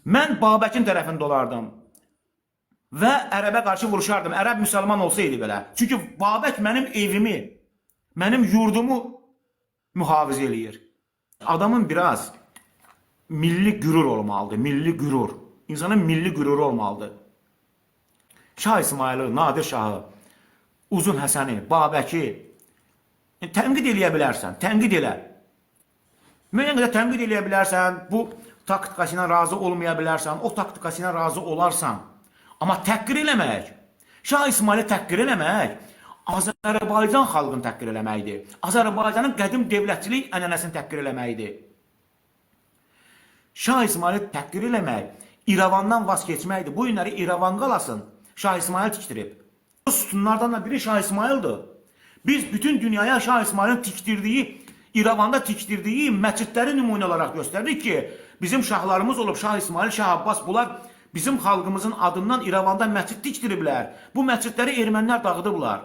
Mən Babəkin tərəfində olardım. Və ərəbə qarşı vuruşardım. Ərəb müsəlman olsaydı belə. Çünki Babək mənim evimi, mənim yurdumu mühafizə eləyir. Adamın biraz milli qürur olmalıdır, milli qürur. İnsanın milli qüruru olmalıdır. Şah İsmayılı, Nadir Şahı, Uzun Həsəni, Babəki tənqid eləyə bilərsən, tənqid elə. Müəyyən qədər tənqid eləyə bilərsən, bu taktikası ilə razı olmaya bilərsən, o taktikası ilə razı olarsan. Amma təhqir eləmək, Şah İsmayılı təhqir eləmək Azərbaycan xalqını təhqir eləməkdir. Azərbaycanın qədim dövlətçilik ənənəsini təhqir eləməkdir. Şah İsmayılı təhqir eləmək İrəvandan vaz keçməkdir. Bu günləri İrəvan qalasın Şah İsmayıl tikdirib. Bu sütunlardan da biri Şah İsmayıldır. Biz bütün dünyaya Şah İsmayılın tikdirdiyi, İrəvanda tikdirdiyi məscidləri nümunə olaraq göstərdik ki, bizim şahlarımız olub Şah İsmayıl, Şah Abbas bunlar bizim xalqımızın adından İrəvanda məscid tikdiriblər. Bu məscidləri ermənilər dağıdıblar.